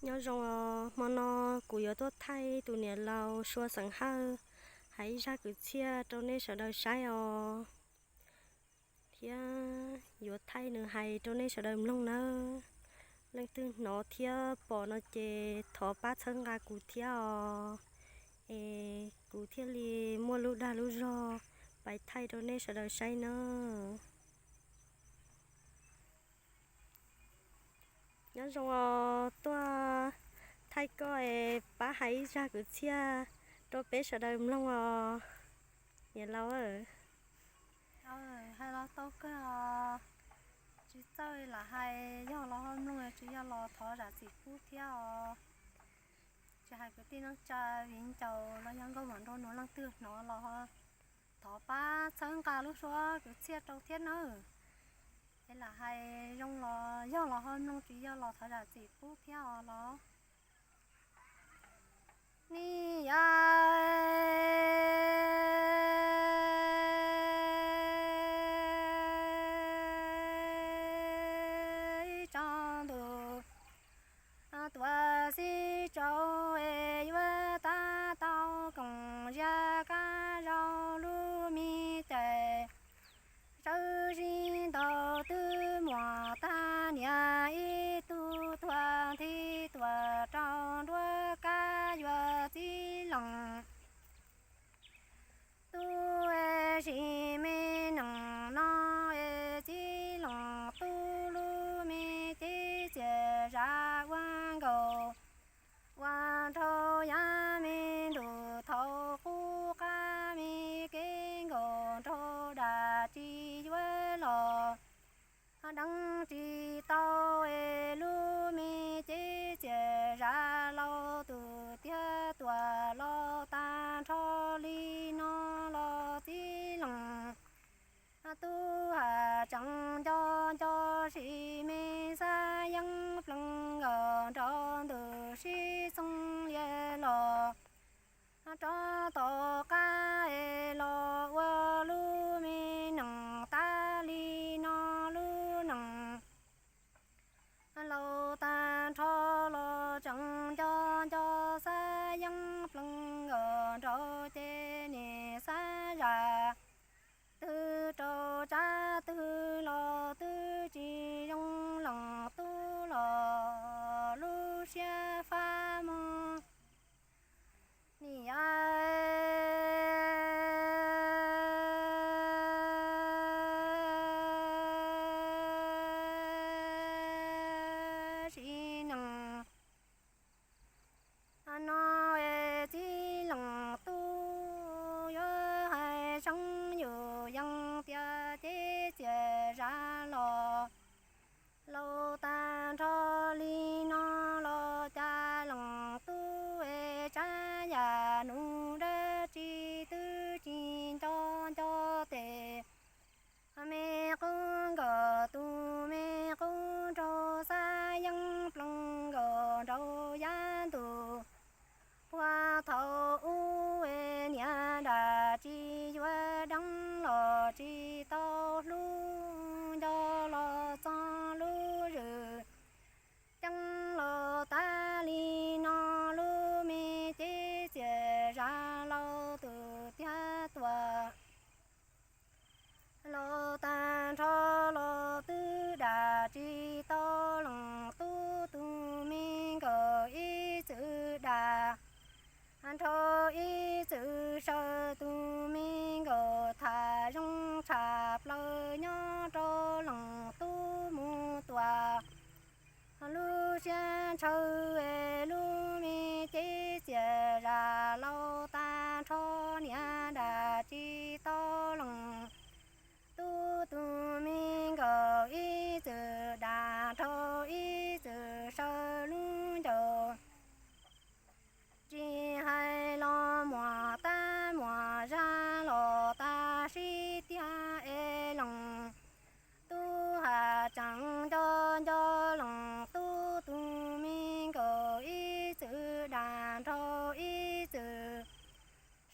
Nyob zoo os, hmo no kuv yuav tuaj thaij tus niam laus Sua xeem Hawj hais ib zaj kwv txhiaj rau nej sawv daws saib os, thiab yuav thaij nws hais rau nej sawv daws mloog nawb. Leej twg hnov thiab pom no ces thov pab txhawb nqa kuv thiab os, es kuv thiaj li muaj lub dag lub zog pais thaij rau nej sawv daws saib nawb. Nyob zoo os, tuaj thaij koj es pab hais ib zaj kwv txhiaj rau peb sawv daws mloog os, niam laus. Hais los tau kawg os, tsis txawj lam hais, yog los ho mloog, tsis yog los thov zam txim pub thiab os. Tsis hais kwv tij neej tsa viv ncaus los yog nkauj muam nraug nus leej twg hnov los thov pab txhawb nqa lub suab kwv txhiaj rau thiab nawb. Es lam hais zoo los yog los ho mloog, tsis yog los thov zam txim pub thiab os los. Ni yam tsaus ntuj tuaj xib tsaus es yuav tab tau koom ziab kab zaum lub me tes. Sawv zis ntaus twb muaj tag niam ib tug tuag nthi tuaj rau nruab kab yuav txib loos. Tub es sis me nees no es txib loos tub lub me cev txias zam ua nkaus, ua nrau yav me ntuj thaum qub qab me kev nkaus nraug dam tsis yuav los. Deev tsis tau es lub me cev txias zam laus tus tiag tuaj los tag nrho li no los txib loos. Tub has tseem nco nco sis me xab yeeb plees nkaus nraug ntug sib txoog lias los. Rov tom qab es los ua lub me nees tas li no lub nees. Laus tag nrho los tseem nco nco xab yeeb plees nkaus nraug ces niam xav zam twg rau tsab twg los twb tsis zoo lees tub los lub siab fab mog. Ni yam sis nees no es txib loos tub yuav hais seeb yus yees tias cev txias zam los. Laus tag nrho li no los cas loos tub es tsab yam nus dab tsi twb tsis nco nco tes. Me qub nkaus tus me qub nraug xab yeeb plees nkaus nraug yav ntuj. Puag thaum ub es niam dam tsis yuav deev los tsis tau hlub, nco los txog lub zwm ceeb los tas li no lub me cev txias zam laus tus tiag tuaj. Laus tag nrho los twb dam tsis tau loos tub tus me nkaus ib txwm dam nrho ib txwm saw tus me nkaus tham zoo tshaj plaws nyob rau loos tub mus tuaj. Lub siab ntshaw es lub me cev txias zam laus tag nrho niam dam tsis tau loos tub tus me nkaus ib txwm dam nrho ib txwm saw lub ncaus. Tsis hais los muaj tab muaj zag los tas sib tiag es loos tub has tseem nco nco loos tub tus me nkaus ib txwm dam nrho ib txwm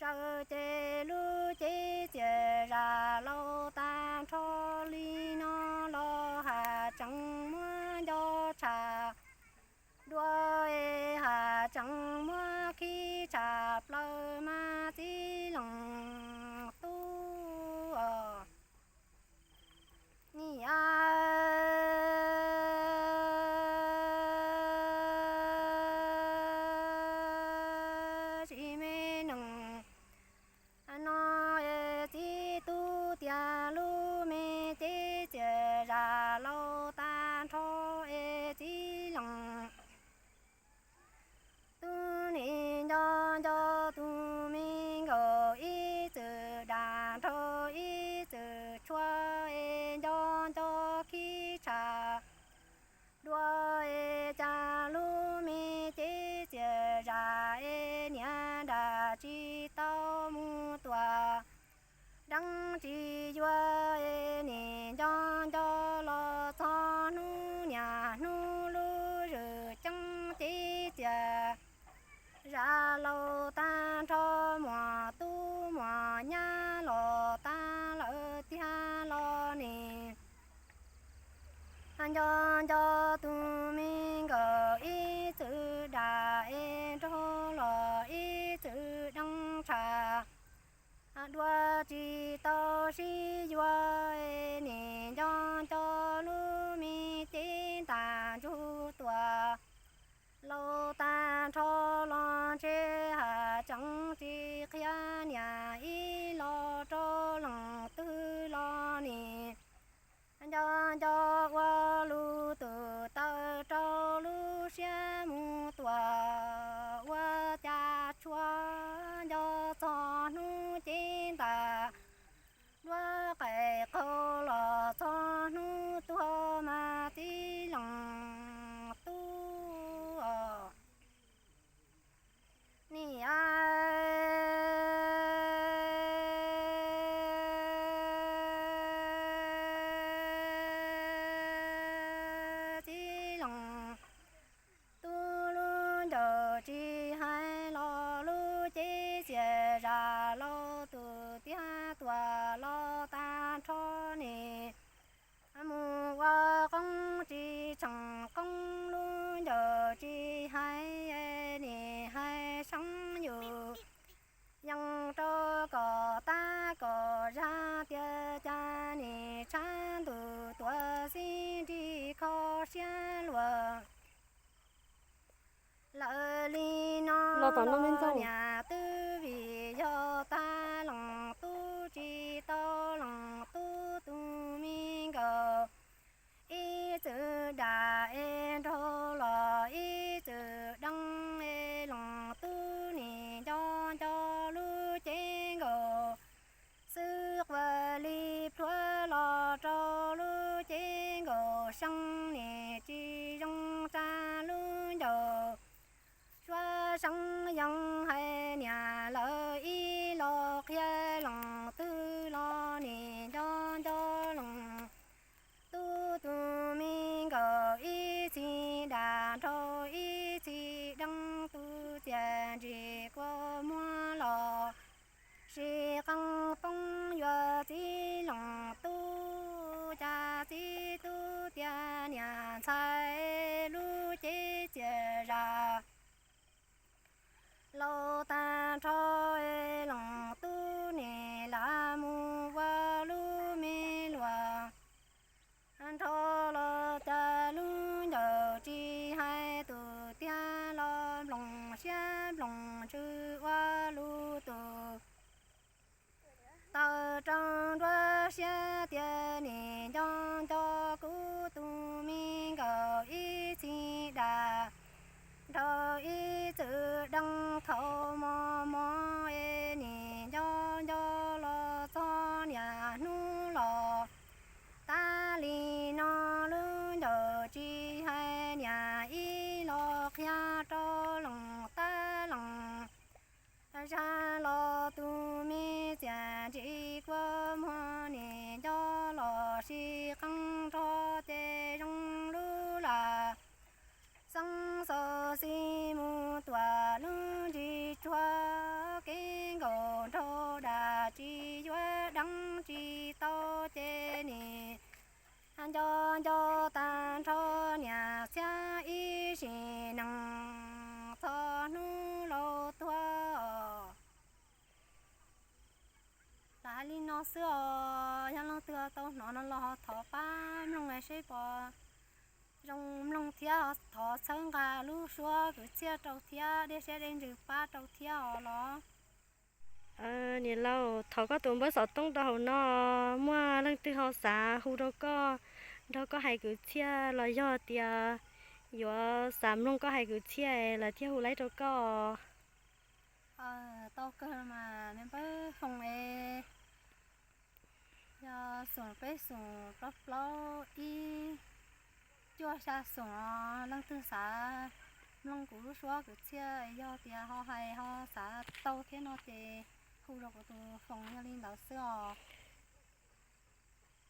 saw ces lub cev txias zam laus tag nrho li no los has tseem muab nco tshaj dua zam laus tag nrho, muam tub muam nyab los tag lawm tiag los nim nco nco tus me nkawm ib txwm dam es nraug los ib txwm deeb tsham. Dua tsis tau sib yuav es nim nco nco lub me cev ntam ntsug tuam. Laus tag nrho los ntshe has tseem tsis qhia niam ib los rau leej twg los nim nco nco ua lus tus taw rau lub siab mus tuam ua cas tshua nco txog hnub cev ntam duab qaim qaug los txog hnub tuag mas txiv leej tub os. Nim a txiv leej tub lub ncaws tsis hais los lub cev txias zam laus tus tiag tuam los tag nrho nim mus ua qoob tsis tshee qoob lub ncaws tsis hais nim hais seeb yus yees rau kom tab kom zag tias cas nim tshab ntuj tuam xib nrig kho siab luag lawm li no los niam twb vim yog tag leej tub tsis tau leej tub tus me nkawm ib txwm dam es nraug los ib txwm deeb es leej tub nim nco nco lub cev nkaus xwb quas li plhuav los rau lub cev nkaus seeb nim tsis zoo tsa lub ncaws suab seeb yees hais niam lawv ib los qhia leej twg los nim nco nco leej tub tus me nkawm ib txhis dam nraug ib txhis deeb tus txias ntsim kua muag los sis qee poob yuav txiv leej tub cas txiv tub tias niam ntxhais lub cev txias zam laus tag nrho leej tub nim lam mus ua lub me luam nrho los cas lub ncaws tsis hais tus tiag los nplooj siab nplooj ntsws ua lus tus taw rau nruab siab tias nim nco nco kuv tus me nkawm ib txhis dam nraug ib txwm deeb thaum mos mos es nim nco nco los txog niaj hnub los tas li no lub ncaws tsis hais niam ib los qhia rau leej tab leej zag los tus me txias ntsim kua muag nim nco los sis qee nrog ces zoo lub lam xeeb xaus xis mus tuam lub ntsis tsuag kev nkaus nraug dam tsis yuav deeb tsis tau ces nim nco nco tag nrho niam txiab ib sim neej txog hnub laus tuag. Lam hais li no xwb os, yog leej twg tau hnov no los ho thov pab mloog seb puas zoo mloog thiab thov txhawb nqa lub suab kwv txhiaj rau thiab dej siab dej ntsws pab rau thiab os los. Niam laus, thov koj tus npawb xov tooj rau hauv no, muaj leej twg ho xav hu rau koj nrog koj hais kwv txhiaj los yog tias yuav xav mloog koj hais kwv txhiaj lawv thiaj hu laib rau koj. Tau kawg mas me npawb Foom es, yog xoom peb xoom plaub plaub ib cuaj xya xoom os, leej twg xav mloog kuv lub suab kwv txhiaj yog tias ho hais ho xav tau thiab no ces hu rau kuv tus Foom yog li ntawd xwb os.